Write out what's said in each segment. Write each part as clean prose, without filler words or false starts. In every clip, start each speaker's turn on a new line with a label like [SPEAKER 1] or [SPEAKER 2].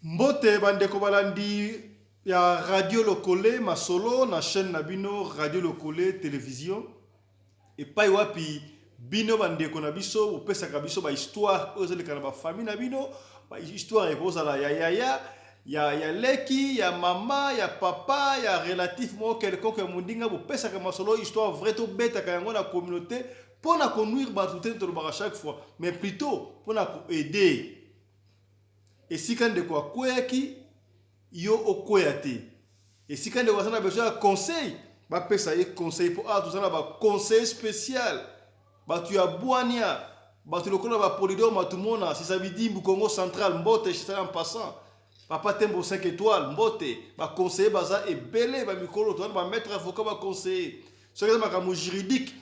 [SPEAKER 1] Mbote bandeko balandi ya Radio Lokole masolo na chaîne na bino Radio Lokole Television epai wapi bino bandeko na biso bopesaka biso ba histoire oyo ezoleka na ba famille na bino, ba histoire ekozala ya yaya ya leki, ya mama, ya papa, ya relatif moko quelconque ya mondinga, bopesaka masolo histoire vraie, tobetaka yango na communauté mpo na konuire bato te, tolobaka chaque fois, mais plutôt mpo na koaider. Esika ndeko akweyaki, yo okweya te. Esika ndeko aza na besoin ya conseil, bapesa ye conseil, mpo awa toza na ba conseil spécial, bato ya bwania, bato lokola ba Polydor Matumona, Sisabidimbu Congo Central, mbote chez en passant, Papa Tembo 5 étoiles, mbote, ba conseiller baza ebele, ba mikolo toza na ba maître avocat ba conseiller. Soki eza makambo juridique,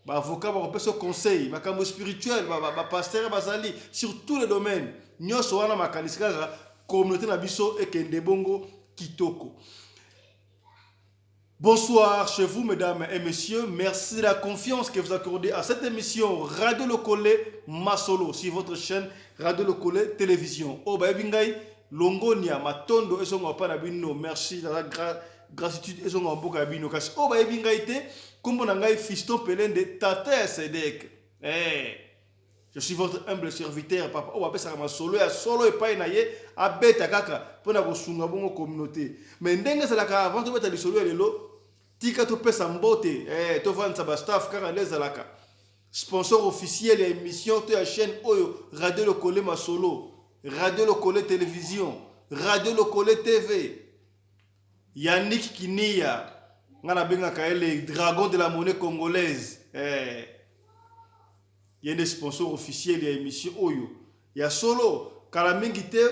[SPEAKER 1] ba avocat bakopesa conseil, makambo spirituel, ba pasteur bazali sur tous les domaines. Nyonso wana makanisi kaka communauté na biso ekende bongo kitoko. Bonsoir chez vous, mesdames et messieurs. Merci de la confiance que vous accordez à cette émission Radio Lokole Masolo sur votre chaîne Radio Lokole Télévision. Oh, bayebi ngai, Longonia, Matondo, ezonga pa na bino. Merci de la gratitude ezonga mboka ya bino. Kasi, oh, bayebi ngai te, kombo na ngai Fiston Pelende, Tata ya Sedek. Eh, je suis votre humble serviteur, papa. Oh, apesaka masolo ya solo epai na ye, abeta kaka mpona kosunga bongo communauté. Mais ndenge ezalaka, avant tobeta lisolo ya lelo, tika topesa mbote, tovandisa ba staff kaka nde ezalaka. Sponsor officiel ya émission to ya chaîne oyo Radio Lokole Masolo, Radio Lokole Télévision, Radio Lokole TV. Yannick Kinia, nga nabengaka ye le dragon de la monnaie congolaise. Ye nde sponsor officiel ya émission oyo ya solo kala mingi te.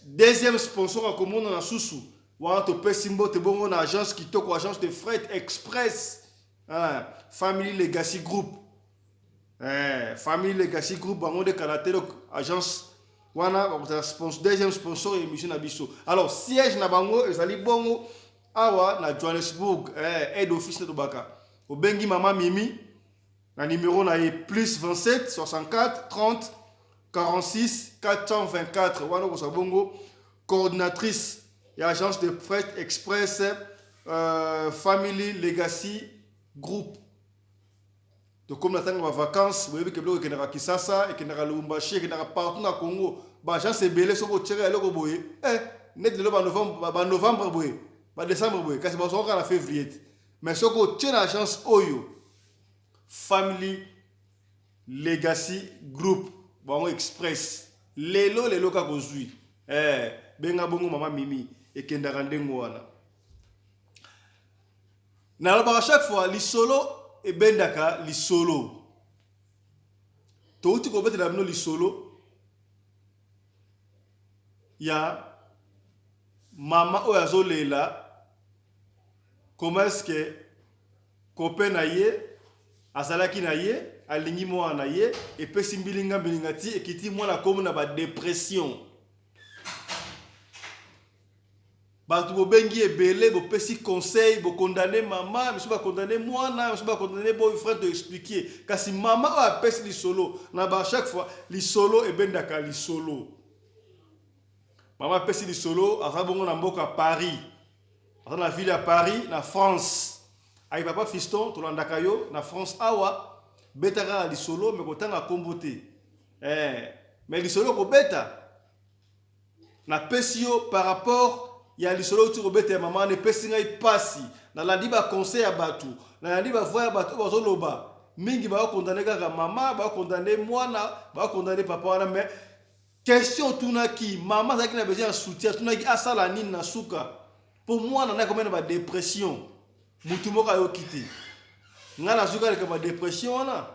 [SPEAKER 1] Deuxième sponsor akomona na susu wana, topesi mbote bongo na agence kitoko, agence de fret express, hein, Family Legacy Group. Family Legacy Group, bango nde kala te agence wana bakozala sponsor, deuxième sponsor ya émission na biso. Alors siège na bango ezali bongo awa na Johannesburg, head office na tobaka. Obengi mama Mimi na numéro na ye plus 27 64 30 46 424. Wana okozwa bongo coordinatrice ya agence de fret express, Family Legacy Group. Tokomi na ntango ya bavacance, boyebi ke biloko ekendaka Kisasa, ekendaka Lubumbashi, ekendaka partout na Congo, baagence ebele. Soki otiaka eloko boye, neti lelo banovembre boye, badécembre boye, kasi bazwaka kaka na février te. Mais soki otie na agence oyo Family Legacy Group, bango express, lelo lelo kaka ozwi. Benga bongo mama Mimi, ekendaka ndenge wana. Nalobaka chaque fois, lisolo ebendaka lisolo. Touti kobetela bino lisolo ya mama oyo azolela comment est-ce que copain na ye azalaki na ye, alingi mwana na ye, epesi mbilinga mbilinga ti ekiti mwana komi na badépression. Bato bobengi ebele, bopesi conseil, bokondane mama, misu bakondane mwana, misu bakondane boyfriend. Toexpliquer, kasi mama oyo apesi lisolo na ba chaque fois lisolo ebendaka lisolo. Mama apesi lisolo, aza bongo na mboka Paris, aza na ville ya Paris na France. Ayi, papa Fiston, tolandaka yo na France awa, beta kaka lisolo, me kotanga nkombo te. Mais lisolo kobeta napesi yo par rapport ya lisolo outi kobeta ya mama wana, epesi ngai mpasi. Nalandi baconseil ya bato, nalandi bavoix ya bato oyo bazoloba mingi, bakondane kaka mama, bakondane mwana, bakondane papa wana. Mais question otunaki, mama azalaki na besoin ya soutien, atunaki asala nini na suka mpo mwana naye akomi na badépression. Motu moko ayoki te. Ngai nazwi kaka likambo ya dépression wana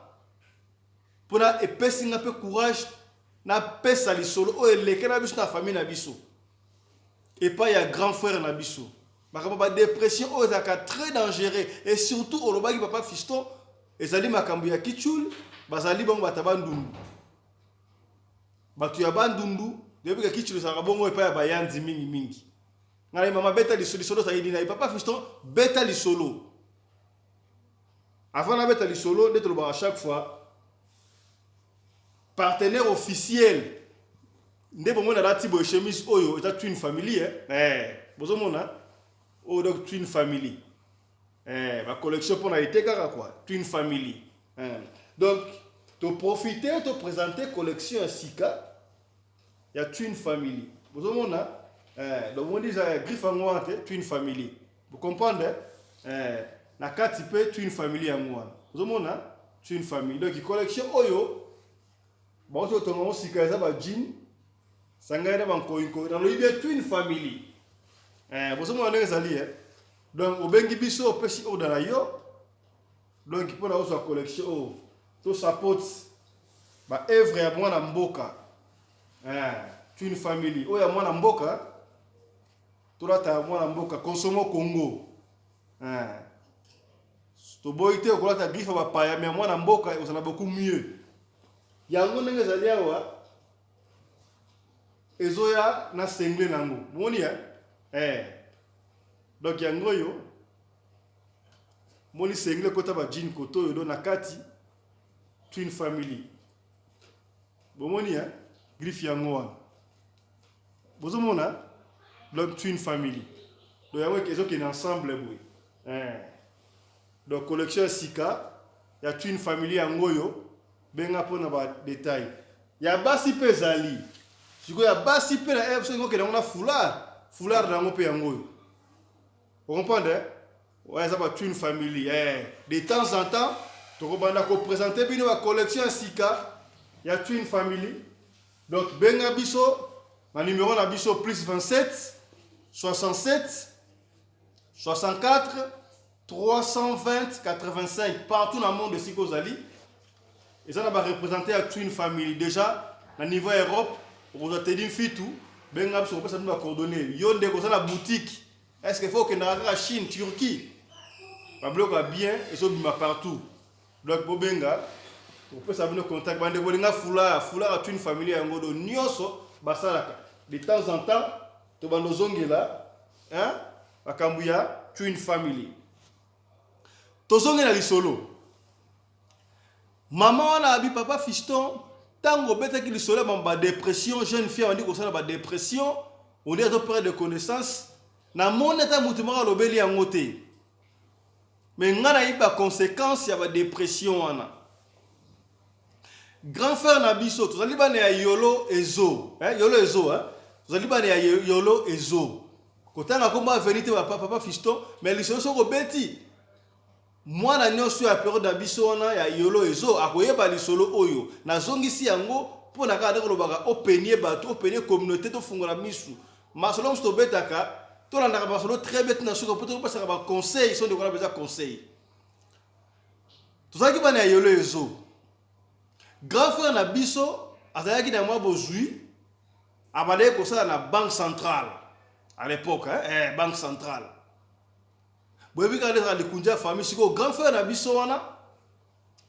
[SPEAKER 1] mpona epesi nga mpe courage napesa lisolo oyo eleke na biso na famille na biso, epai ya grand frère na biso. Makambo badépression oyo ezalaka très dangereux. Et surtout olobaki, papa Fiston, ezali makambo ya kichul, bazali bango bato ya Bandundu, bato ya Bandundu. Toyebi ke kichul ezalaka bongo epai ya bayanzi mingimingi. Ngai, mama, beta lisolo. Lisolo ezali nini? Papa Fiston, beta lisolo. Avant nabeta lisolo, nde tolobaka chaque fois, partenaire officiel. Nde bomoni alati boye chemise oyo eza twin family eh? Eh, bozomona oyo donc twin family eh, ba collection mpona ete kaka quoi twin family eh. Donc toprofite topresente collection ya sika ya twin family bozomona eh, donc bomoni eza ya griffe yango wana te twin family bocomprendre eh, na kati mpe twin family yango wana ozomona twin family donc collection oyo Bauti kotonga yango sika eza ba jean sangai na bankoyinkoi nalobi bien twin family eh, bozomona ndenge ezali eh. Donc obengi biso opesi order na yo donc mpo na ozwa collection oyo to support ba œuvre ya mwana mboka eh, twin family oyo ya mwana mboka tolata mwana mboka consomo Congo eh. Toboyi te okolata griffe ya bapaya mais ya mwana mboka ekozala beaucoup mieux. Yango ndenge ezali awa ezoya na sengle nango bomoni eh? Eh. Donc yango oyo moni sengle ekota ba jean koto oyo do na kati twin family bomoni eh? Griffe yango wana bozomona donc twin family donc yango ezokende ensemble boye eh. Donc collection ya sika ya twin family yango oyo benga mpona ba detail ya basi mpe ezali sikoyo ya basi mpe na f soki okende yango na foulard foulard na yango mpe yango oyo ocomprendre eh? Oyo eza ba twin family eh. De temps en temps tokobanda kopresente bino ba collection ya sika ya twin family. Donc benga biso na numero na biso plus 27 67 64 320 85 partout na monde esika ozali eza na barepresente ya twin family déjà na niveau ya Europe okozwa Teddy Mfitu benga biso kopesa bino bacoordonné yo ndeko oza na boutique. Est ce que faut okendaka kaka Chine, Turquie? Babiloko ya bien ezobima partout. Donc bobenga tokopesa bino contact. Bandeko bolinga foulard, foulard ya twin family yango do nyonso basalaka. De temps en temps tobanda ozongela hein makambo ya twin family. Tozongela lisolo. Mama wana abi papa fiston tango obetaki lisolo ya ba depression jeune fille abandi kosala ba depression on dirait azo perdre de connaissance namoni ata moto moko alobeli yango te mais ngai nayebi ba conséquence ya ba depression wana. Grand frère na biso tozali bana ya yolo ezo eh, yolo ezo eh? Tozali bana ya yolo ezo kotanga kombo aveni te papa, papa fiston mais lisolo soki obeti Mwana nionso ya periode na biso wana ya yolo ezo akoyeba lisolo oyo. Nazongisi yango mpo na kaka ndenge olobaka o peigne batu, o peigne communaute tofungola misu. Masolo mosusu tobetaka, tolandaka masolo très bien ti na suka mpo topesaka ba conseils soki ndeko wana penza conseil. Tozalaki bana ya yolo ezo. Grand frère na biso azalaki na mwa bozui, abandaki kosala na banque centrale à l'époque, hein, eh, banque centrale. Boyebi kaka nde ezalaka likunzi ya famille. Sikoyo grand frère na biso wana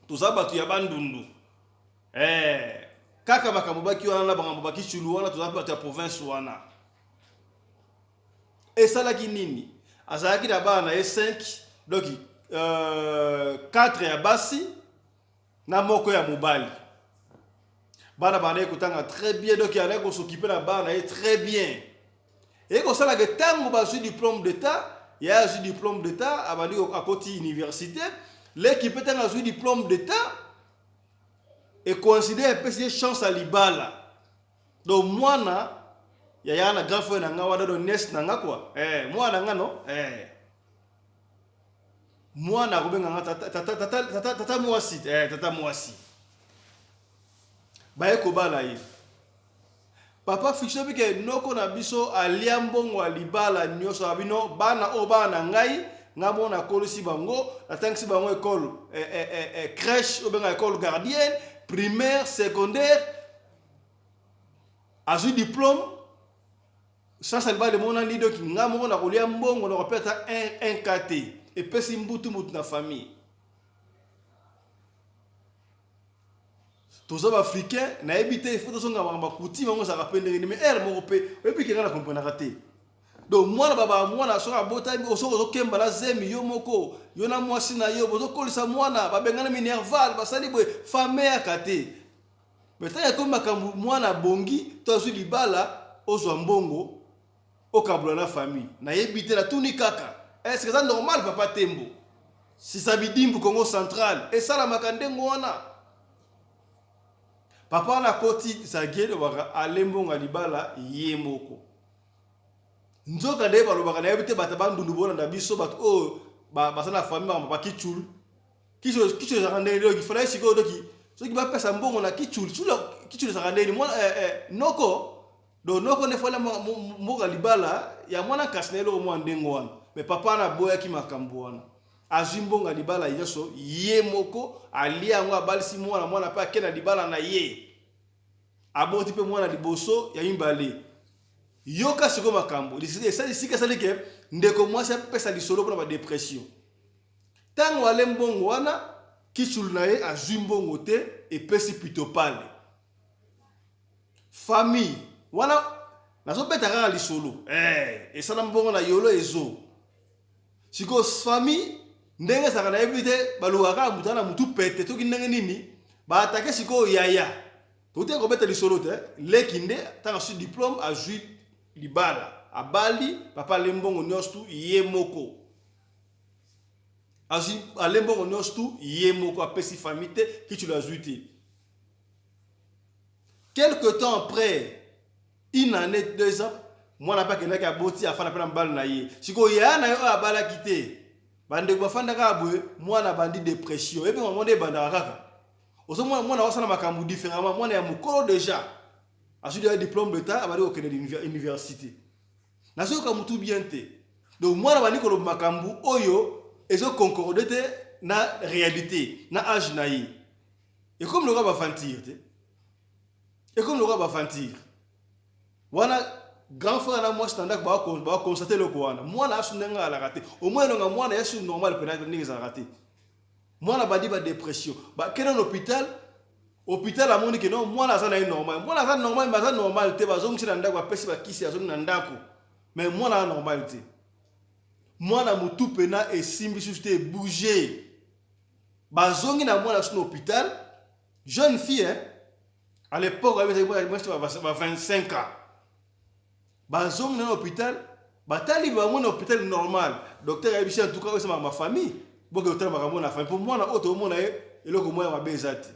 [SPEAKER 1] toza bato ya Bandundu eh, kaka makambo baki wana na makambo baki chulu wana, toza bato ya province wana. Esalaki nini? Azalaki na bana na ye 5 donc 4 ya basi na moko ya mobali. Bana bandaki kotanga très bien, donc azalaki kosokipe na bana na ye très bien. Eye kosala ke ntango bazwi diplôme d'état, ye azwi diplôme d'état, abandi akoti université, leki mpe ntango azwi diplôme d'état, ekoincide epesi ye chance ya libala. Donc mwana ya ya na grand frère na nga wana, donc nièce na nga quoi, eh, mwana na nga no eh. Mwana akobenga nga tata, tata, tata, tata, tata mwasi eh, tata mwasi baye kobala ye. Papa fiction bike noko na biso alia mbongo ya libala nyoso ya bino bana oyo bana na ngai nga moko nakolisi bango natangisi bango ekole eh, eh, eh, eh, crèche obenga ekole gardienne primaire secondaire azwi diplôme sasa libala emonani donc nga moko nakolia mbongo nakopesa ata un cas te epesi mbutu mutu na famille. Toza ba africain nayebi te il faut tozonga makambo ya coutume yango ezalaka pe ndenge nini mais heure moko pe oyebi ke nga na comprenaka te donc mwana baba mwana soki abotami soki ozokemba na zemi yo moko yo na mwasi na yo bozokolisa mwana babengana minerval basali boye femme yaka te. Mais ntango ekomi makambo mwana abongi to azwi libala, ozwa mbongo okabola na famille. Nayebi te, natuni kaka, est-ce que eza normal papa Tembo? Sisa bidimbu Congo central esalamaka ndenge wana. Papa wana akoti zagie lobaka ale mbongo ya libala ye moko. Nzoka nde balobaka nayebi te bato bandundu bolanda biso bato oyo baza na famille makambo bakichul kichul kichul ezalaka ndenge doki falaki sikoyo doki soki bapesa mbongo na kichul kichul ezalaka ndenge mwana eh, eh, noko do noko nde fala mboka libala ya mwana kasi na eloko mwa ndenge wana me papa wana aboyaki makambo wana azwi mbongo ya libala nyonso ye moko alia yango abalisi mwana mwana mpe ake na libala na ye aboti mpe mwana liboso ya mibale Yoka sikoyo makambo esika esali ke ndeko mwasi apesa lisolo mpona badepression. Ntango ale mbongo wana kichulu na ye azwi mbongo te, epesi pitopale famille wana. Nazobeta kaka lisolo eh, esala mbongo na yolo ezo sikoyo famille ndenge ezalaka nayebi te, balukaka kaka moto na motu pete toki ndenge nini baatake sikoyo yaya. Toutaki kobeta lisolo te, leki nde ntango asui diplome azui libala, abali papa ale mbongo nyonso tu ye moko azui ale mbongo nyonso tu ye moko apesi famille te, kichulu azui te. Quelque temps après, une année, 2 ans, mwana mpe akendaki aboti afanda mpe na mobali na ye. Sikoyo yaya na ye oyo abalaki te, bandeko bafanda kaka boye, mwana abandi depression. Oyebi yango nde ebandaka kaka ozomona mwana osala makambo différemment. Mwana ya mokolo déjà azwi deja diplôme d'état, abandi kokende université, nazoyoka motu bien te. Donc mwana abandi koloba makambo oyo ezoconcorde te na réalité na age na ye. Ekomi lokola baaventure te, ekomi lokola baaventure wana. Grand frère na mwasi na ndako baconstate eloko wana, mwana asu ndenge alaka te, omoi elonga mwana yasu normal mpena ndenge ezalaka te. Mwana bandi badepression, bakende na hôpital. Hôpital amoni ke non, mwana aza na ye normal, mwana aza normal, mais aza normal te. Bazongisi na ndako, bapesi bakisi, azongi na ndako, mais mwana aza normal te. Mwana motu mpena esimbi susu te, ebouge. Bazongi na mwana su na hôpital. Jeune fille, hein? À l'époque mwasi ba 25 ans. Bazongi na hôpital, batali bango na hôpital normal. Docteur ayebisi, en tout cas oyo esamaka ma famille, boke otala makambo na famille mpo mwana oyo toomona ye eloko moko ya mabe eza te.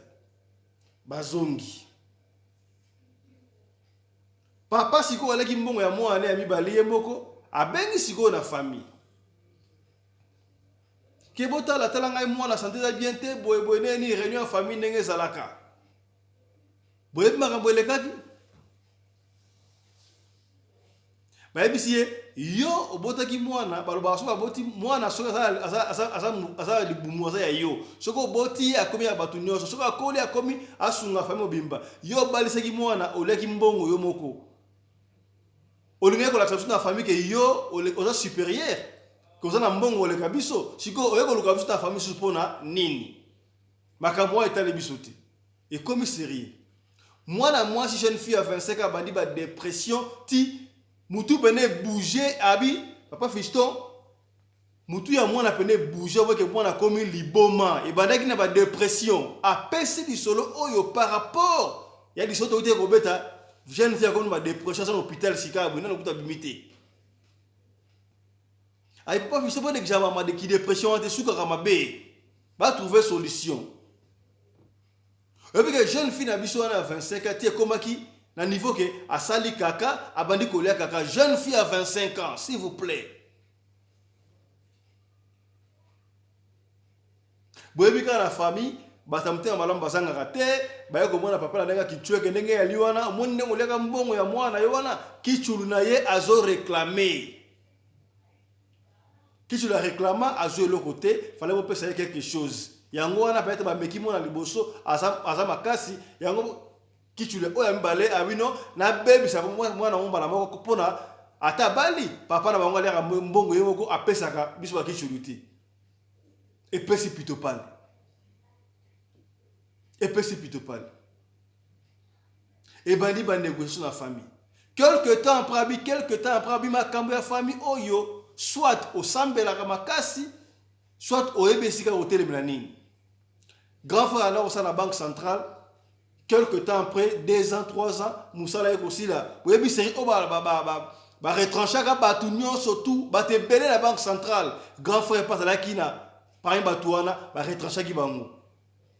[SPEAKER 1] Bazongi papa sikoyo aleki mbongo ya mwana ya mibale ye moko, abengi sikoyo na famille ke botala tala ngai mwana santé eza bien te, boye boye nini. Réunion ya famille ndenge ezalaka, boyebi makambo elekaki. Bayebisi ye: yo obotaki mwana, balobaka soki aboti mwana, soki aza libumu aza ya yo, soki oboti ye akomi ya bato nyonso, soki akoli akomi asunga famille mobimba. Yo obalisaki mwana, oliaki mbongo yo moko, olingaki kolakisa biso na famille ke yo oza supérieur, ke oza na mbongo oleka biso. Sikoyo oye koluka biso na famille susu mpona nini? Makambo wana etali biso te. Ekomi sérieux. Mwana mwasi, jeune fille ya 25 abandi badepression ti mutu pene ebouge. Abi papa fiston, mutu ya mwana pene ebouge, oboke mwana akomi liboma. Ebandaki na badepression. Apesi lisolo oyo par rapport ya lisolo tokuti kobeta. Jeune fille akomi na badepression, aza na hôpital sika ya boye, nano kuta abimi te. Ayi papa fiston, mpo dekisa ki dépression wana te, sukaka mabe, batrouve solution. Oyebi ke jeune fille na biso wana ya 25 ans ti ekomaki na niveau ke asali kaka, abandi kolia kaka. Jeune fille ya 25 ans, s'il vous plaît. Boyebi kaka na famille bato ya motema malamu bazangaka te. Baye komona papa na ndenge akicweke ndenge yali wana, omoni ndenge oliaka mbongo ya mwana ye wana. Kichulu na ye azoréclame, kichulu aréclama, azwi eloko te. Fallait bopesa ye quelque chose. Yango wana peut-être bameki mwana liboso aza, aza makasi. Yango kichulu oyo ya mibale abino nabebisaka mwana ngo mbala moko mpona ata bali papa na bango aliaka mbongo ye moko, apesaka biso bakichulu te. Epesi pitopale, epesi pitopale. Ebandi banégociation na famille. Quelque temps après abi, quelque temps après abi, makambo ya famille oyo, soit osambelaka makasi, soit oyebi esika kotelemela nini. Grand frère ana kosala na Banque centrale. Quelque temps après, 2 ans, 3 ans, mosala ekosila. Boyebi série oyo baretranchaka bato nyonso tu, bato ebele na Banque centrale. Grand frère mpe azalaki na parmi bato wana baretranchaki bango.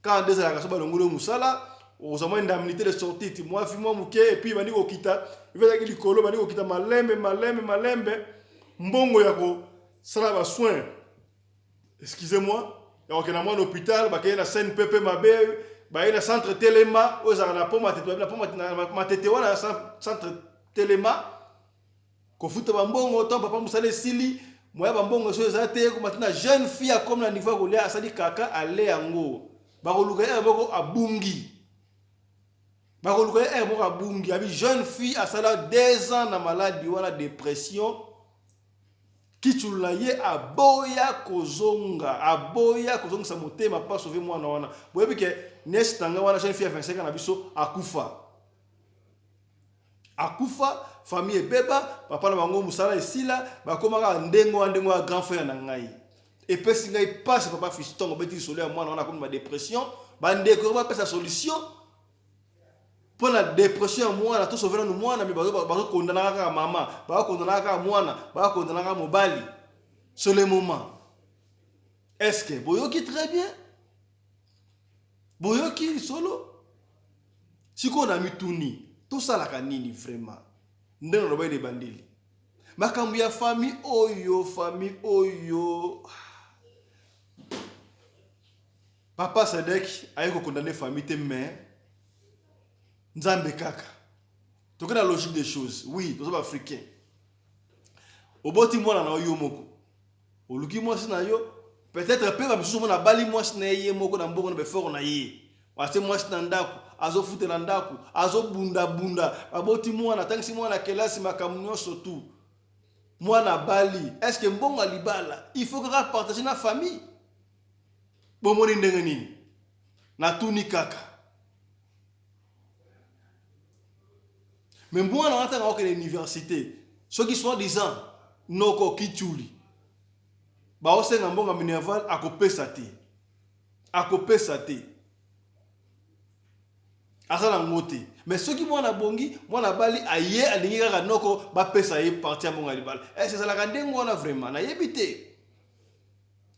[SPEAKER 1] Kaka nde ezalaka, so balongoli mosala, okozwa mwa indemnité de sortie ti mwa fi mwa moke, et puis bandi kokita. Ezalaki likolo, bandi kokita malembe malembe malembe. Mbongo ya kosala basoin, excusez-moi, ya kokenda mwana hôpital, bakei na CNPP mabe, baye na centre Telema oyo ezalaka na po Matete, na po Matete wana, centre Telema, kofuta bambongo. Ntango papa mosala esili, moya bambongo so eza te. Ekoma te na jeune fille akomi na niveau ya kolia, asali kaka ale yango. Bakoluka ye moko abungi, bakoluka ye moko abungi. Abi jeune fille asala 2 ans na maladi wana, dépression. Kichulu na ye aboya kozonga, aboya kozongisa motema mpo asauve mwana wana. Boyebi ke nièce na ngai wana, jeune fille ya 25 ans na biso, akufa, akufa. Famille ebeba, papa na bango mosala esila, bakomaka ndenge wana, ndenge wana. Grand frère na ngai epesi ngai mpasi. Papa Fiston, obeti lisolo ya mwana wana akomi ba dépression. Bandeko bapesa solution mpo na dépression ya mwana, tosauve nanu mwana. Me bazokondanaka kaka mama, bazokondanaka kaka mwana, bazokondanaka kaka mobali. Sur le moment, est ce que boyoki très bien? Boyoki lisolo. Sikoyo na mituni, tosalaka nini vraiment? Ndenge naloba ene ebandeli, makambo ya famille oyo, famille oyo, papa Sadek aye kokondane famille te, mais Nzambe kaka. Toke na logique des choses. Oui, toza baafricain. Oboti mwana na yo moko, oluki mwasi na yo, peut-être mpe bamisusu mona abali mwasi na ye, ye moko na mbongo na befort na ye, atie mwasi na ndako, azofutela ndako, azobundabunda, baboti mwana, atangisi mwana kelasi, makambo nyonso tu. Mwana abali, est ce que mbongo ya libala il faut kaka partage na famille? Bomoni ndenge nini? Natuni kaka. Me mwana wana ntango akokende université, soki soi disant noko Kichuli baosenga mbongo ya minerval, akopesa te, akopesa te, aza nango te. Mais soki mwana abongi, mwana abali, aye alingi kaka noko bapesa ye partie ya mbongo ya libala. Ese ezalaka ndenge wana? Vraiment nayebi te.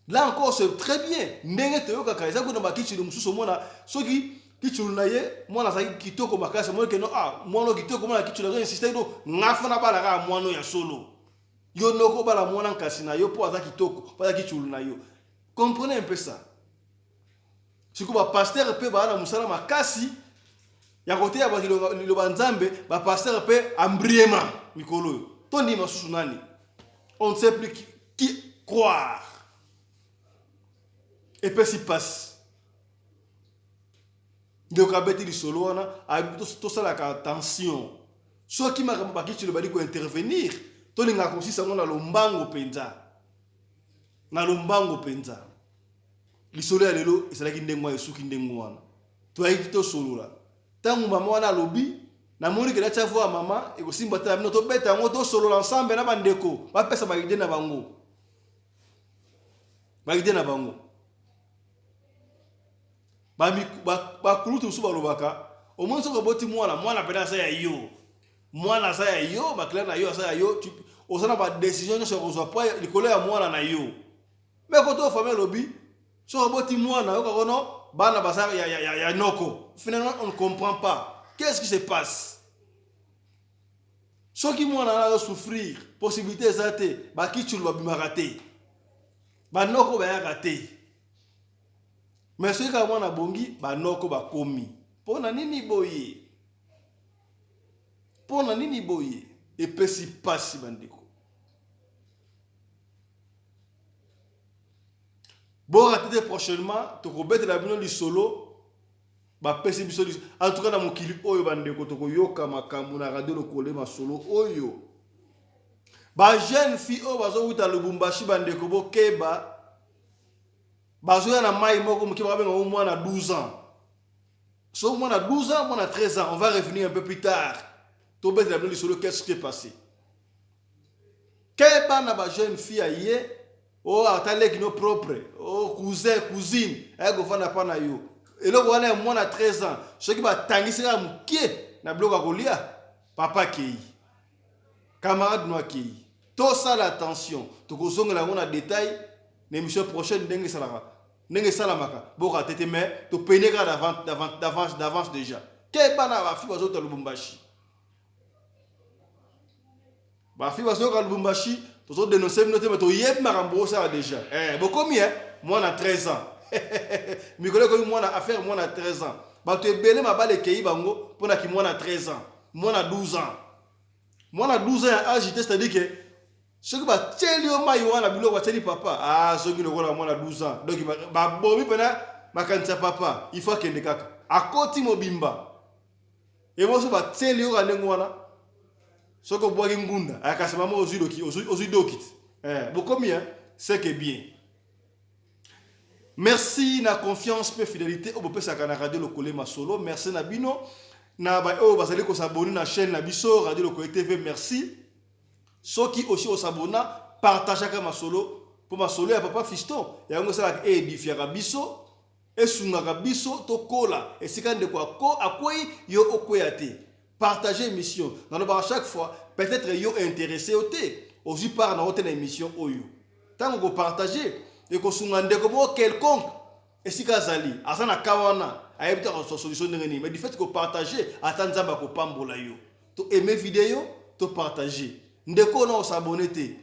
[SPEAKER 1] Là encore, c'est très bien ndenge toyokaka eza kuna. Bakichulu mosusu, omona soki kichulu na ye mwana azalaki kitoko makasi, omoni keno ah, mwana kitoko, mwana kichulu azo insiste no ngafa na bala kaka mwana ya solo. Yo noko obala mwana nkasi na yo mpo aza kitoko, mpo aza kichulu na yo. Comprenez un peu ça. Sikoyo bapasteur mpe baa na mosala makasi ya koteya bato liloba Nzambe. Bapasteur mpe ambriema mikolo oyo, tondima susu nani? On ne sait plus qui croire. Epesi mpasi. Ndeko abeti lisolo wana, tosalaka attention soki makambo bakicilo bali kointervenir. Tolingaka kosisa yango na lombango mpenza, na lombango mpenza. Lisolo ya lelo ezalaki ndenge wana, esuki ndenge wana. Toyaki tosolola. Ntango mama wana alobi, namoni ke natia voix ya mama, ekosimba te na bino. Tobeta yango, tosolola ensemble na bandeko, bapesa baidées na bango, baidées na bango. Bakulutu mosusu balobaka, omoni, soki oboti mwana, mwana mpena aza ya yo, mwana aza ya yo, makila na yo, aza ya yo, oza na badécision nyonso ya kozwa po likolo ya mwana na yo. Me koto famille alobi, soki oboti mwana, yoka kono bana baza ya noko. Finalement, on ne comprend pas qu'est-ce qui se passe. Soki mwana wana azosouffrir, possibilité eza te, bakichulu babimaka te, banoko bayaka te. Mais soki kaka mwana abongi, banoko bakomi. Mpo na nini boye? Mpo na nini boye? Epesi mpasi, bandeko. Borate te, prochainement tokobetela bino lisolo bapesi biso. En tout cas, na mokili oyo, bandeko, tokoyoka makambo na Radio Lokole. Masolo oyo, bajeune fille oyo bazowuta Lubumbashi, bandeko, bokeba. Bazoya na mai moko moke, bakabenga ngo mwana 12 ans. So mwana 12 ans, mwana 13 ans. On va revenir un peu plus tard, tobetela bino lisolo, qu'est-ce qui est passé. Keba na bajeune fille aye oyo ata leki no propre, o cousin, cousine, aye kofanda mpa na yo. Eloko wana ya mwana 13 ans, soki batangisi kaka moke na biloko ya kolia, papa akei, camarade no akei. Tosala attention, tokozongela yango na détail na émission prochaine ndenge esalaka, ndenge esalamaka. Boka tete, mais topene kaka d'avance, d'avance, d'avance déjà. Keba na bafille bazota Lubumbashi, bafille bazoyoka Lubumbashi. Tozodénonce bino te, mais toyebi makambo osala déjà. Bokomi mwana 13 ans, mikolo ekomi mwana affaire mwana 13 ans. Bato ebele mabala ekei bango mponaki mwana 13 ans, mwana 12 ans, mwana 12 ans ya âge te. C'est-à-dire que soki batieli yo mai wana, biloko batieli papa, azongi lokola mwana 12 ans. Donc babomi mpena makanisi ya papa, il faut akende kaka akoti mobimba. Eboso batieli yo kaka ndenge wana, soki obwaki ngunda ayakasi mama, ozwi doki, ozwi doki te. Bokomi, c'est que bien. Merci na confiance mpe fidélité oyo bopesaka na Radio Lokole Masolo. Merci na bino na baoyo bazali kos'abonner na chaîne na biso Radio Lokole TV. Merci. Soki osi os'abonna, partageaka masolo, mpo masolo ya papa Fiston yango esalaka, eédifiaka biso, esungaka biso tokola. Esika ndeko akwei, yo okweya te. Partage émission. Nalobaka chaque fois, peut-être yo intéressé yo te, ozwi part na yo te na émission oyo. Ntango kopartage, ekosunga ndeko moko quelconque esika azali, aza na ka wana, ayebi te akozwa solution ndenge nini. Mais du fait kopartage, ata Nzambe akopambola yo. To aime video, to partage. Ndeko oyo na os'abonner te,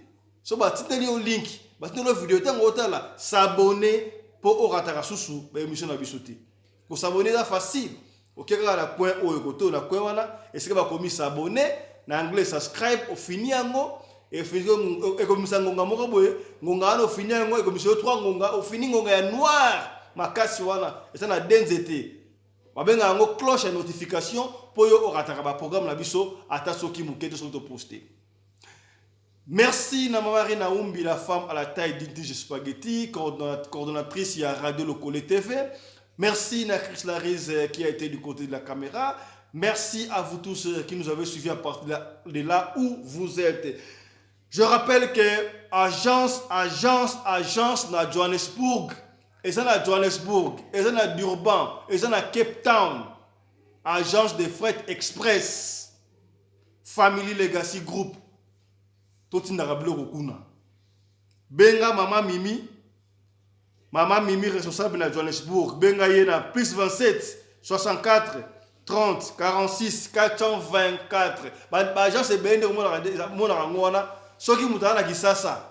[SPEAKER 1] so batindeli yo link, batindeli yo video, ntango otala, s'abonner mpo orataka susu baémission na biso te. Kos'abonner eza facile. Oke kaka na coin oyo, koto na coin wana esika bakomi "s'abonner", na anglais "subscribe". Ofini yango, ekomisa ngonga moko boye. Ngonga wana ofini yango, ekomisa yo 3 ngonga. Ofini ngonga ya noir makasi wana, eza na de nzete, babengaka yango cloche ya notification, mpo yo orataka baprogramme na biso ata soki moke te, soki toposte. Merci na Mama Rina Umbi, la femme à la taille d'une tige spaghetti, coordonnatrice à Radio Lokole TV. Merci na Chris Lariz qui a été du côté de la caméra. Merci à vous tous qui nous avez suivis à partir de là où vous êtes. Je rappelle que agence, agence, agence na Johannesburg, eza na Johannesburg, eza na Durban, eza na Cape Town. Agence de fret express, Family Legacy Group. Totindaka biloko kuna. Benga mama Mimi, mama Mimi responsable na Johannesburg. Benga ye na plus 27 64 30 46 424. Baagence ebele nde omonaka yango wana. Soki moto aza na Kisasa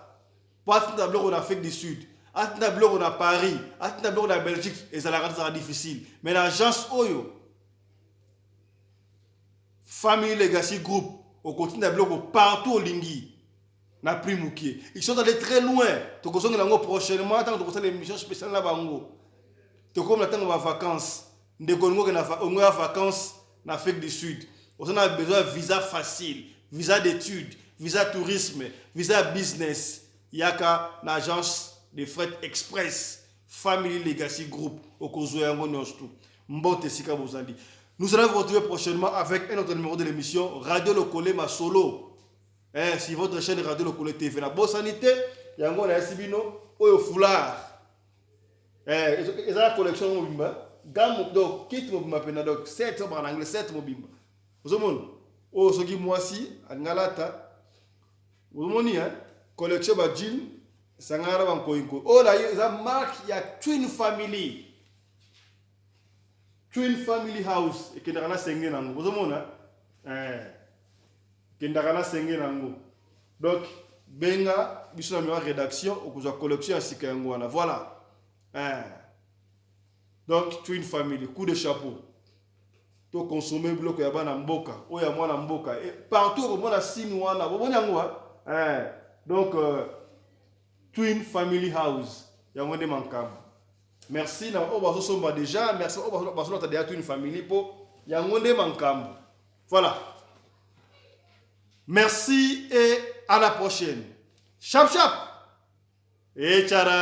[SPEAKER 1] mpo atinda biloko na Afrique du Sud, atinda biloko na Paris, atinda biloko na Belgique, ezalaka ezalaka difficile. Mais na agence oyo, Family Legacy Group, okotinda biloko partout olingi na prix moke. Ils sont allés très loin. Tokozongela yango prochainement ntango tokosala émission spéciale na bango. Tokomi na ntango bavacance. Ndeko olingi okende, olingi ya vacance na Afrique du Sud, oza na besoin ya visa facile, visa d'étude, visa tourisme, visa business, yaka na agence de fret express Family Legacy Group, okozwa yango nyonso tu. Mbote esika bozali. Nous allons vous retrouver prochainement avec un autre numéro de l'émission Radio Lokole Masolo, sur votre chaîne Radio Lokole TV. Na bosani te, yango nayesi bino oyo foulard, eza collection mobimba, gamme, donc kit mobimba mpena, donc 7 oyo baka na anglais 7 mobimba. Ozomona oyo, soki mwasi alingi alata, ozomoni collection bajean esangana na bankoyinkoi oyo na ye, eza marque ya Twin Family, Twin Family House. Ekendaka na senge nango, ozomona, ekendaka na senge nango. Donc benga biso na numéro rédaction, okozwa collection ya sika yango wana. Voilà. Donc Twin Family, coup de chapeau. Toconsommer biloko ya bana mboka, oyo ya mwana mboka. Partout okomona signe wana, bomoni yango. Donc Twin Family House, yango nde makambo. Merci na oyo bazosomba déjà, merci oyo bazolata déjà Twin Family, mpo yango nde makambo. Voilà, merci et à la prochaine. Chap chap et tchara.